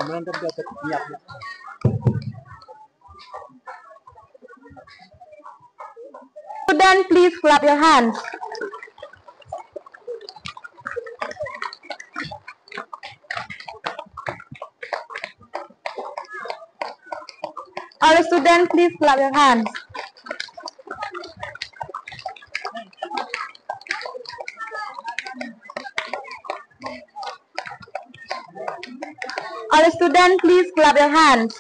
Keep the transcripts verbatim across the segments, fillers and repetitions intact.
Student, please clap your hands. All student, please clap your hands. All student, please clap your hands.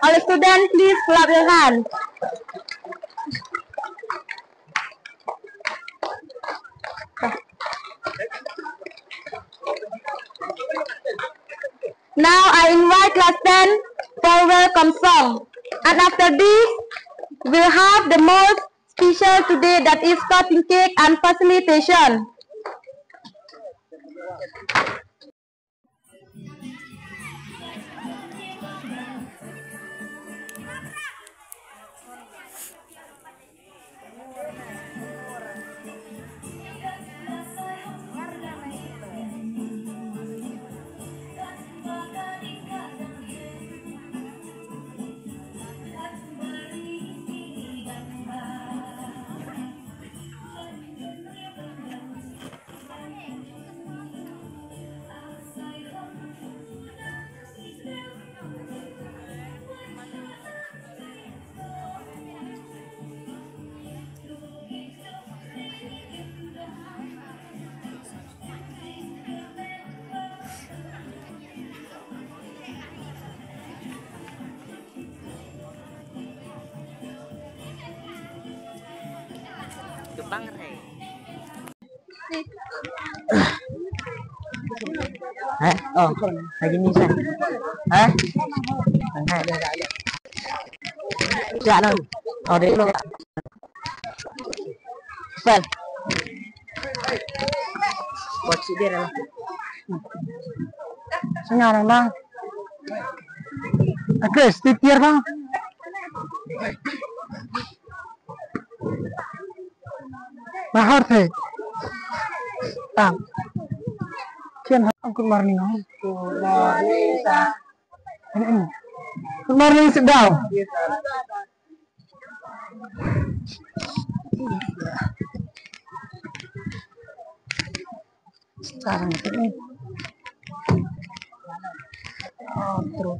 All student, please clap your hands. Now I invite class ten for welcome song. And after this, we'll have the most special today, that is cutting cake and facilitation. Hah? Oh, lagi ni sah. Hah? Hah? Siap, no. Oh, dia dulu. Sel. Buat si dia dah. Sengaja, bang. Oke, stiker, bang. Mahar the. Tang. Kian ha, good morning. Good morning, sir. Good morning, sit down. Sekarang ini. Oh, true.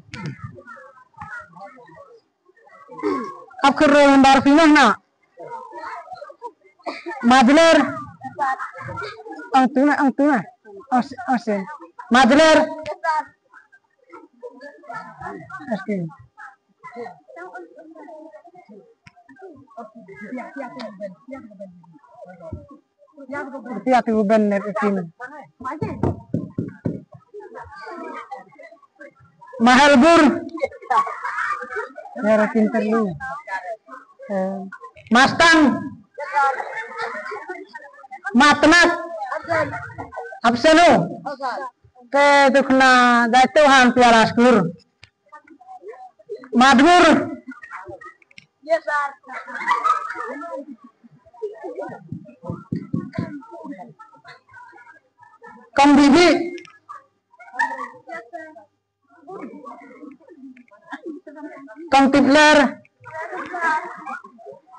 Ap kyrro nambar phi noh na. Madler. Ang tu na, ang tu na. Ang se, ang se. Madler. Okay. Rupiah tu ben net itin. Mahal bur. Ya, rakin terlu. Eh, Mastang. Matnak. Absenu. Ke tu kena datu han piala skur. Madbur. Yes, sir. Kong Bibi. Kong Tipler.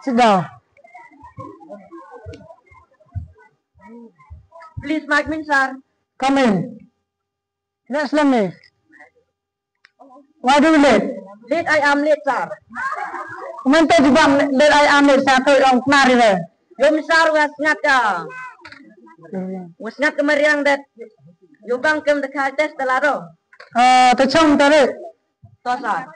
Sit down. Please, Mike Min, sir. Come in. Let's let me. Why do you late? Late, I am late, sir. Kumne te jubab late, I am late, sir, to ong knar ri re. Yo, mi sir, wa sngat ka. Wa sngat ka mariang dat. Yo bang kem da ka test da laro. Ah, to chong ta re. To, sir.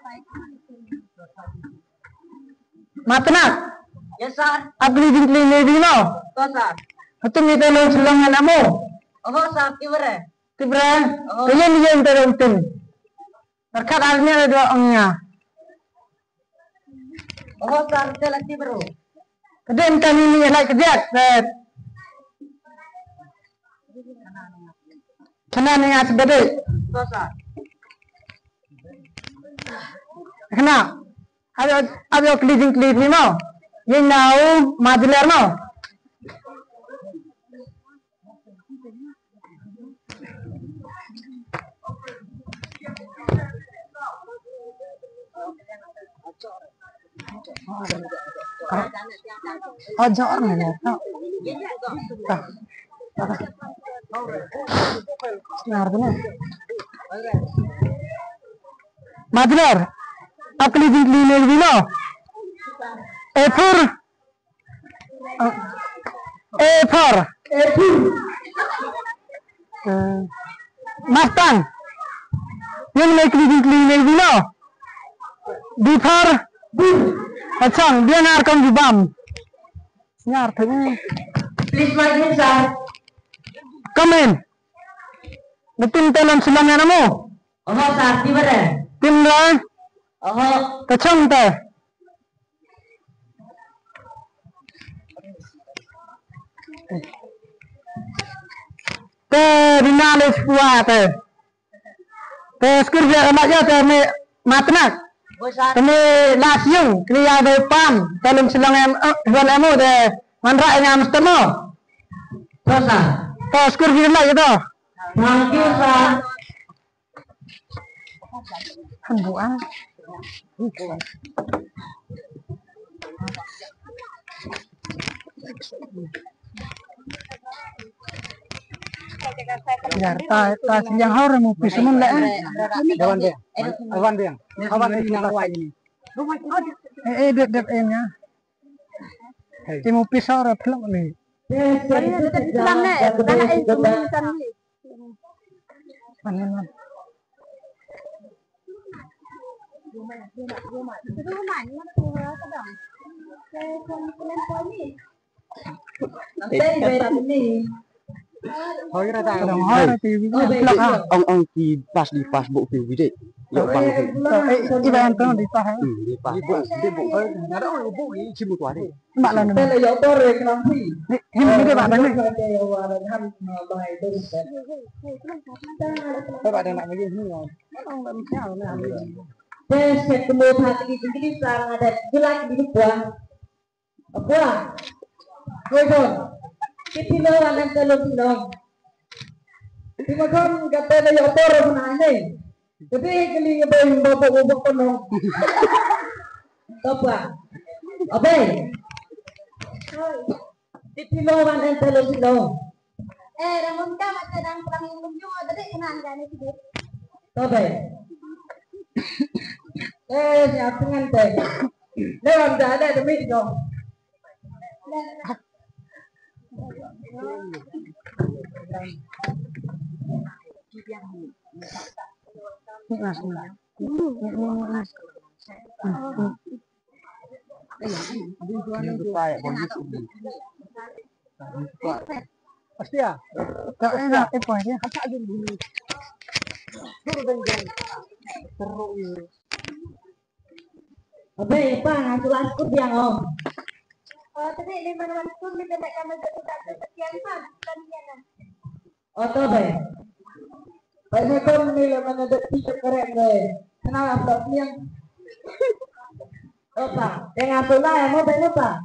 Matnak. Yes, sir. Ap kli jingkli ne di no. To, sir. Hatum ite long chlong ngan amo. Oho, sir, ki bere. Ki bere. Oho. Te yen yen te ro utin. Berkat arnya ada dua ongnya. Oho, sir, te laki bro. Kedem tani ni lai kediak. Kena ni ngas bede. Kena. Ap ïa, ap ïa kylli jingkylli phi mo. Ïa na u Maduler mo. Ajar mana? Snar tu. Madlar. Akli di lini dino. Epur. Epur. Epur. Mastang. Yang naik keliling-keliling dino. Dipar. Achang, dia ngar kam jubam. Ngar theng. Please, Madam, sir. Come in. Betul, telon silang yang namu. Oho, sir, di mana? Tim dah. Oho. Kacang teh. Te rina le shuwa te. Te skur je anak ya te me matnak. Te me lasiung kri ya de pan. Te lem silang em, eh, huan emo de manra ngam stemo. Te skur je anak ya te. Thank you, sir. Han bu ah. Yar ta ta siang hau re mu pisemun le. Awan de. Awan de. Awan de. Eh eh dep dep eh nya. Ki mu pisau re phlok ni. Tadi ada tadi silang le. Dah eh. Ong ong ki pas di pas buk pi wi dek. Yo bang pi. Iba yang tengah di pas. Hmm, di pas. Di buk. Di buk. Ada orang buk ni cimu tu ada. Mak lan. Tele yo tor re kenang pi. Ni ni ni ba dang ni. Ba dang nak lagi ni. Orang dah mesti nak. Te se kumo tha ki ki sa nga da gula ki ni kwa. Kwa. Koi don. Ki pino anan ka lo pino. Ki ma don ka te le yo tor na ne. Ka te ki li ba ba ba ba ba no. Topa. Abe. Ki pino anan ka lo pino. Eh, Ramon ka mata dang perang yang menyu, tadi kena anda ni sibuk. Tobe. Eh, siap dengan teh. Lewat dah ada demi dong. Mas, mas. Hostia. Tak enak, eh, apa dia? Abe, pa, ngasuh lah skut dia, Om. Oh, tadi lima ratus, kita nak kamar satu, satu, sekian, Pak. Bukan dia, kan? Oto bai. Bai ne kon ni le mane de ti keren bai. Kenal apa niang? Opa, yang aku lah yang mau bai opa.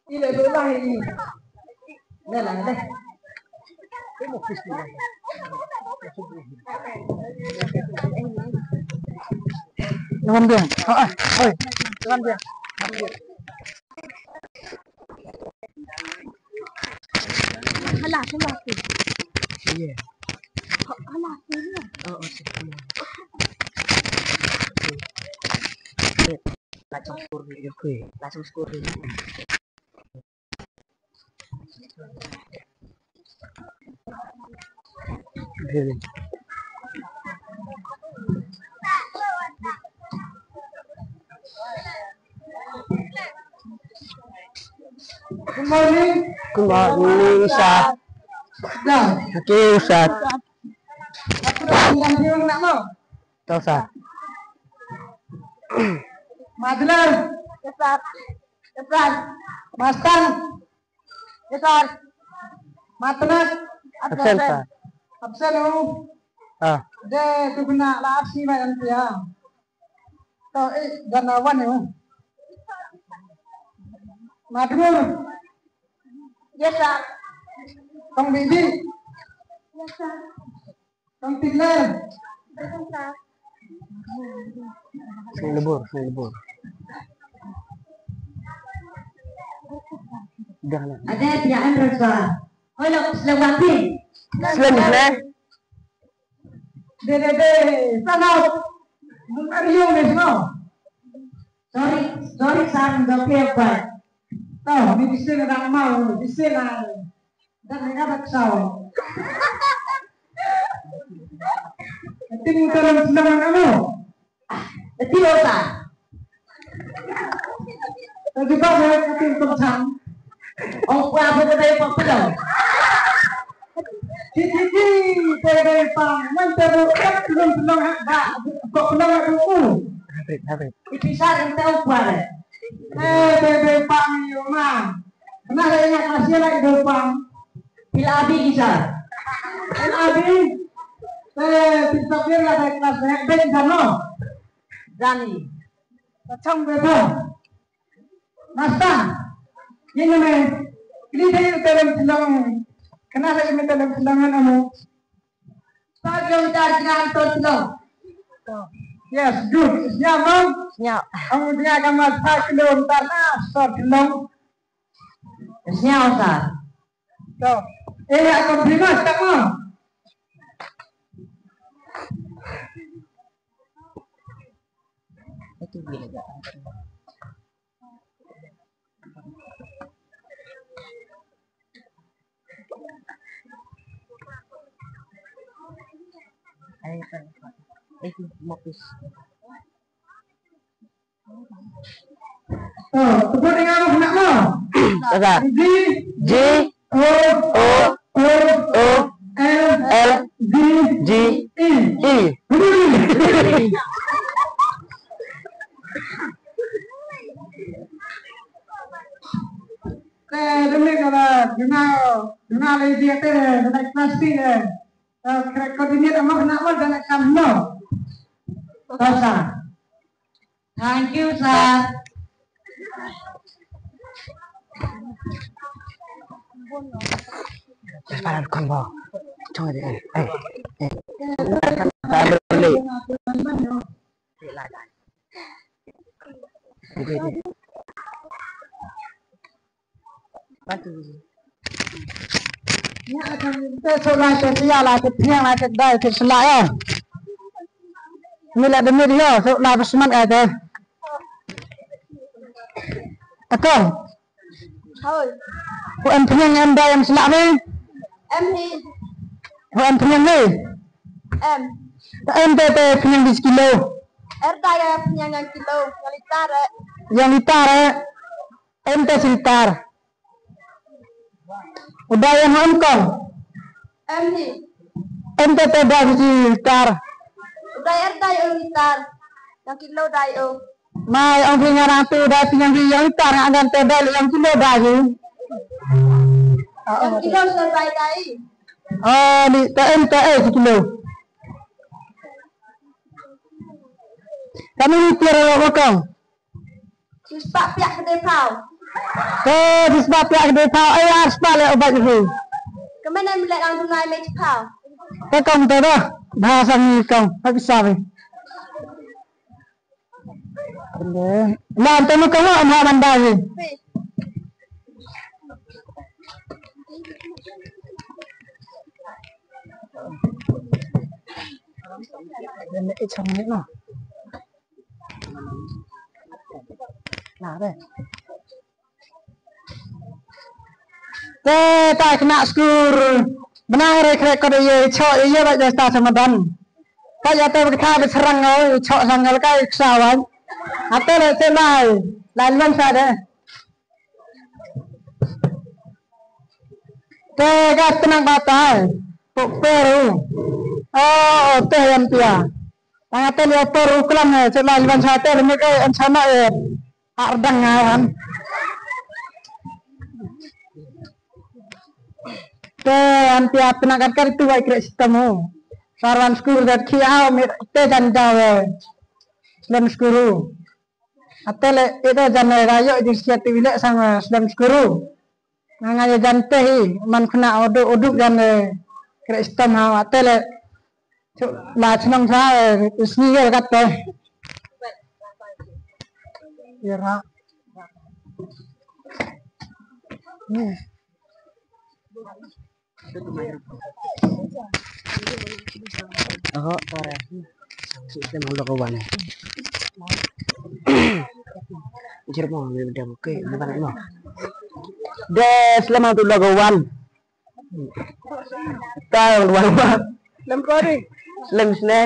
Ile tu lah ini. Dah lah deh. Jangan dia. Ah, ah, oi. Jangan dia. Hala, hala tu. Iya. Hala tu. Oh, oh, sih. Langsung skor ni, okey. Langsung skor ni. Good morning. Good morning, sir. Dah. Okay, sir. Aku dah bilang dia nak mau. Tak usah. Madlar. Yes, sir. Yes, sir. Mastan. Yes, sir. Matnas. Absent, sir. Absent u. Ah. De tu kena la absi ba yang dia. To eh dan awan u. Madrur. Yes sir. Tong bibi. Yes sir. Tong tinggal. Yes sir. Sini lebur, sini lebur. Dah lah. Ada tiada rasa. Hoi lok slem bati. Slem slem. De de de. Sanau. Mun ariu ni semua. Sorry, sorry san do ke bai. Tau ni bisin ada mau bisin ada. Dan ada ada kesal. Ting dalam senang kamu. Ti lo ta. Ti ba ba ka tin tong chang. Ong kwa ba ba ba ba. Ti ti ti ba ba pa. Man ta bu ka tin tong ha ba. Ko na ma bu u. Habit habit. Ti sa ren ta ong kwa le. Eh ba ba pa mi yo ma. Na le ina ka sia la do pa. Pila abi ki sir? Pila abi? Eh, pila abi la dei kelas dei, dei ki sir no? Dani. Kachang bebo. Nasta. Ini me. Ini dei talent film. Kena dei me talent film kan amu. Sa kilometer dengan ton film. Yes, good. Siap, Bang? Siap. Kamu dengar gambar sa kilometer na, sa film. Siap, Sir. To. Eh, ya, confirm, tak mau. Itu bila dah. Ai, itu mopis. Oh, tepuk tangan mo, kena mo. Sagar. G. G. O. O. O. O. L. L. G. G. E. E. Eh, demi kata, duna, duna lagi dia tu, duna plastik eh. Eh, kena koordinir sama kena apa dan akan no. Tasa. Thank you, sir. Sekarang combo. Cuma dia, eh, eh, eh. Sekarang balik. Oke, oke. Te suk lai te sia lai te phiang lai te dai te sla eh. Mi la demi dio suk lai besmat eh te. Ako. Hoi. Ko em phiang em dai em sla ni. Em hi. Ko em phiang ni. Em. Em te te phiang di sekilo. Er dai em phiang yang kilo. Yang litar eh. Yang litar eh. Em te silitar. Uda yang em kong. Em hi. Em te te da silitar. Uda er da yo litar. Yang kilo da yo. Mai ong phi ngarang tu da phi yang phi yang litar ngan te da yang kilo da hi. Yang kilo so da da hi. Oh, ni te em te eh kilo. Kami ni tiar lo kong. Sispa piak kedai pau. Ke sispa piak kedai pau. Ai ar spa le ubat ni. Kemana melihat orang tunai meh pau. Ke kong tu dah. Bahasa ni kong. Tak bisa ni. Lah tu kong lah amat bandar ni. Ini cang ni lah. Te ta kena skur. Bnai re kre ko de ye cho ye ba ja sta samadan. Ka ya te ka ta be serang ngai cho sang ngal kai ksawan. Ate le te lai. Lai lon sa de. Te ka tenang batai. Pok peru. Oh, te yan pia. Tang ate le peru klam he, chelai ban sa te me kai an sana e. Ar dang ngawan. Te an pia pina kat kat itu bai krek sistem u. Sarwan skuru dat ki au mit te jan jawe. Slem skuru. Ate le itu jan le rayo itu siat tu ile sang slem skuru. Nanga ya jan te hi man kena oduk oduk jan le krek sistem ha ate le. Cuk la chnong sa sni ye kat te. Ira. Ako, pare. Sita mau lo kawan. Jir mo, may dam ko, may banat mo. Des, lama tu lo kawan. Ta lo kawan. Lem kori. Lem sne.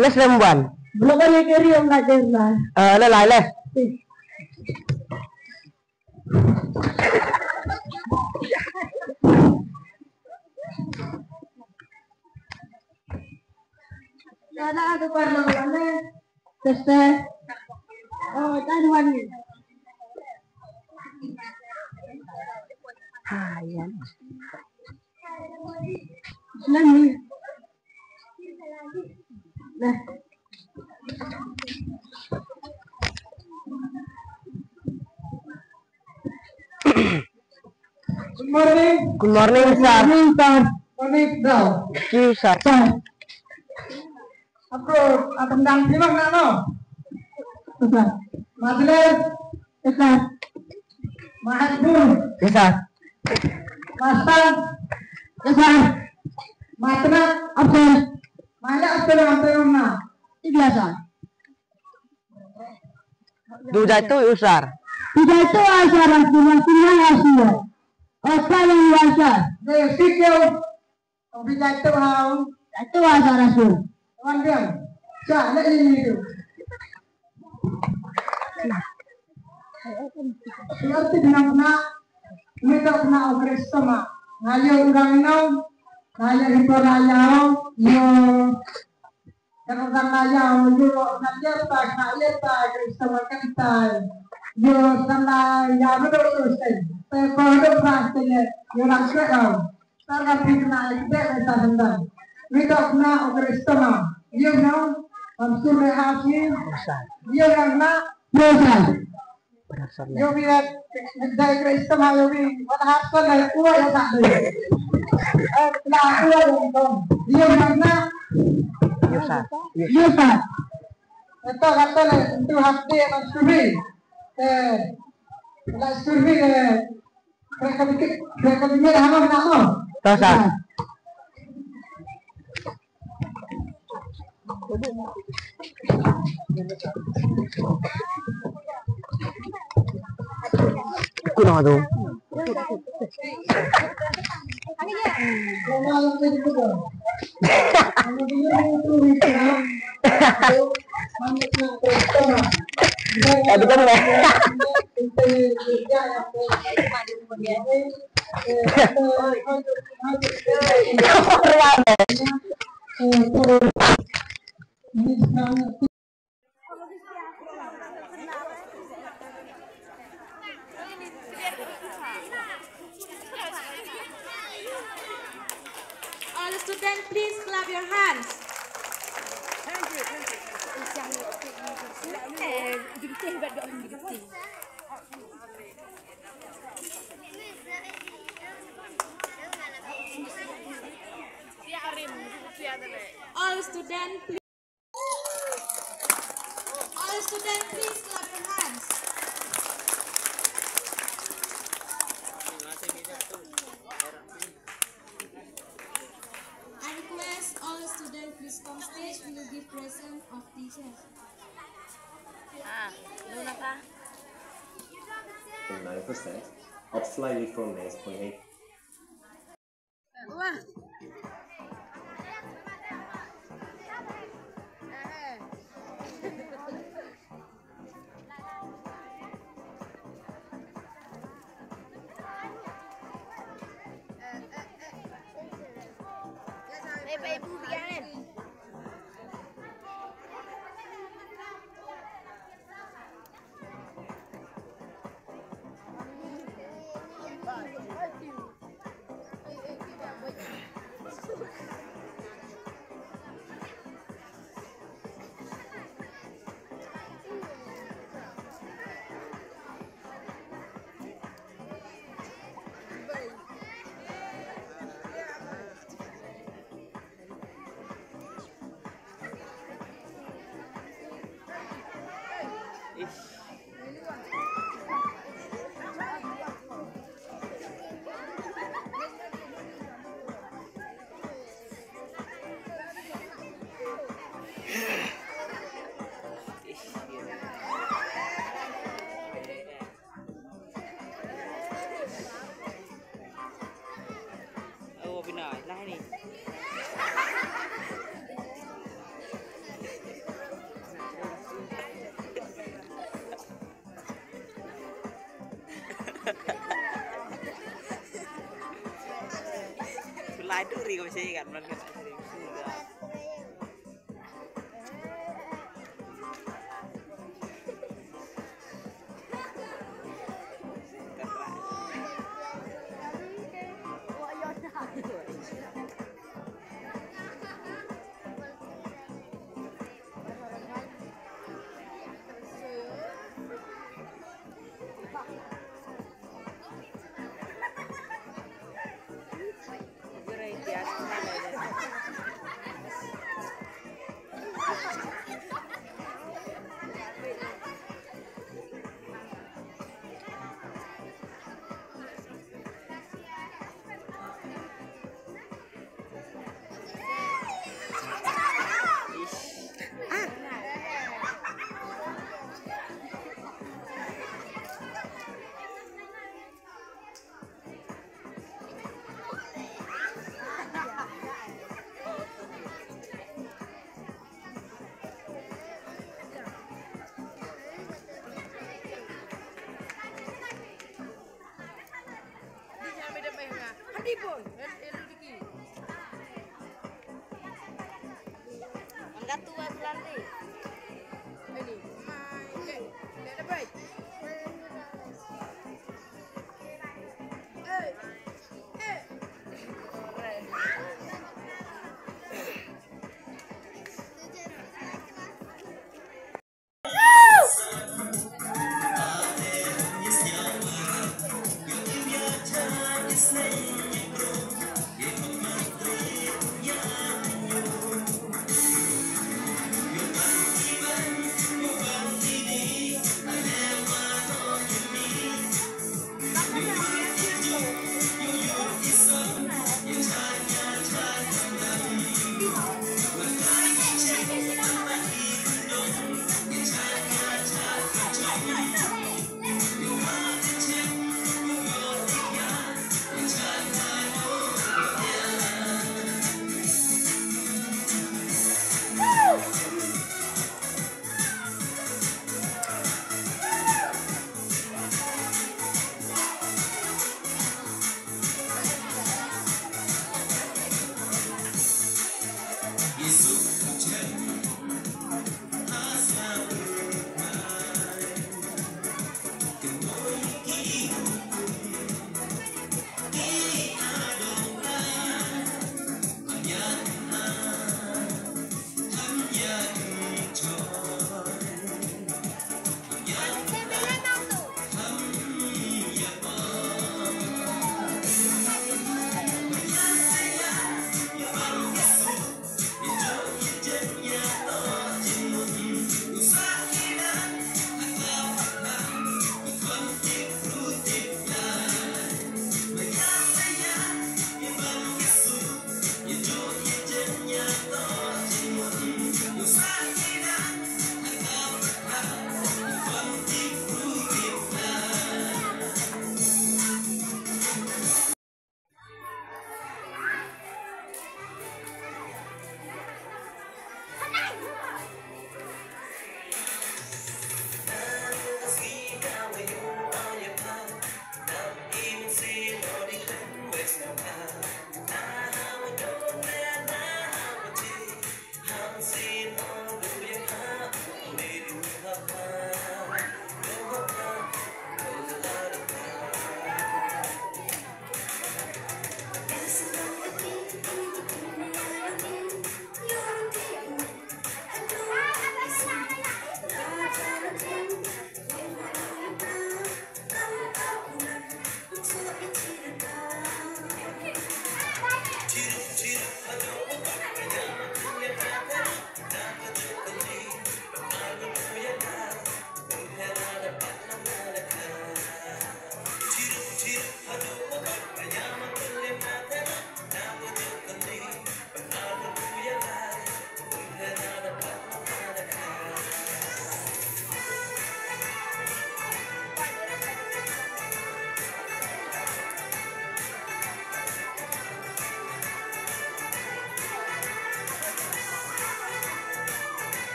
Les lem wan. Lo kori kiri ang kajer na. Eh, le lai le. Nana ada parlo mana? Teste. Oh, tadi wani. Ah, iya. Selami. Nah. Good morning. Good morning, sir. Good morning, sir. Morning, sir. Thank you, sir. Sir. Aku akan dang bilang nak no. Sir. Majlis. Sir. Mahasbun. Yes, sir. Mastan. Yes, sir. Matna. Absent. Mana absent, absent na? Iya, sir. Dujaitu usar. Dujaitu usar, sima sima asia. Opa yang wasa. Dujaitu hau. Dujaitu usar asu. Wan dia. Cha le ini tu. Suarti binang kena. Mita kena okres sama. Ngayo urang nau. Ngayo hito raya. Yo. Kan orang kaya menjuluk nak lepas, nak lepas, sama kentai. Yo sama ya betul tu sen. Pepo do pas sen. Yo nak kau. Targa pikna ekde mesa sendang. Mita kena okres sama. Yo no. Am sure hasi. Yo yang nak. Yo sa. Yo bi dai kre istem ha yo bi. Wat ha sa na uwa ya sa. Eh, na uwa ya sa. Yo bi na. Yo sa. Yo sa. Ito kata le, itu hati na survey. Eh, na survey, eh, mereka bikin, mereka bikin hama na no. To sa. Kuno tu. Aduh, kan, All students, please clap your hands. All students, please. All students, please clap your hands. I request all students, please come stage. We will give present of teachers. Ah, nine percent, up slightly from nine point eight. Lai duri ko sih kan, man kan.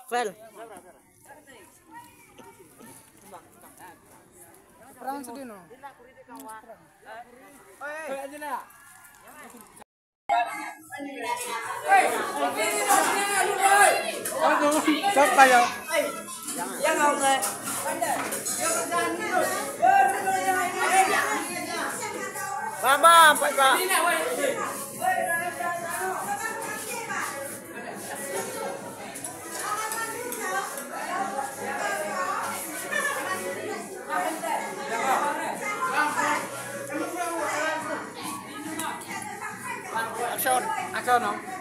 Fel. Mama, empat pak. Action, action, no?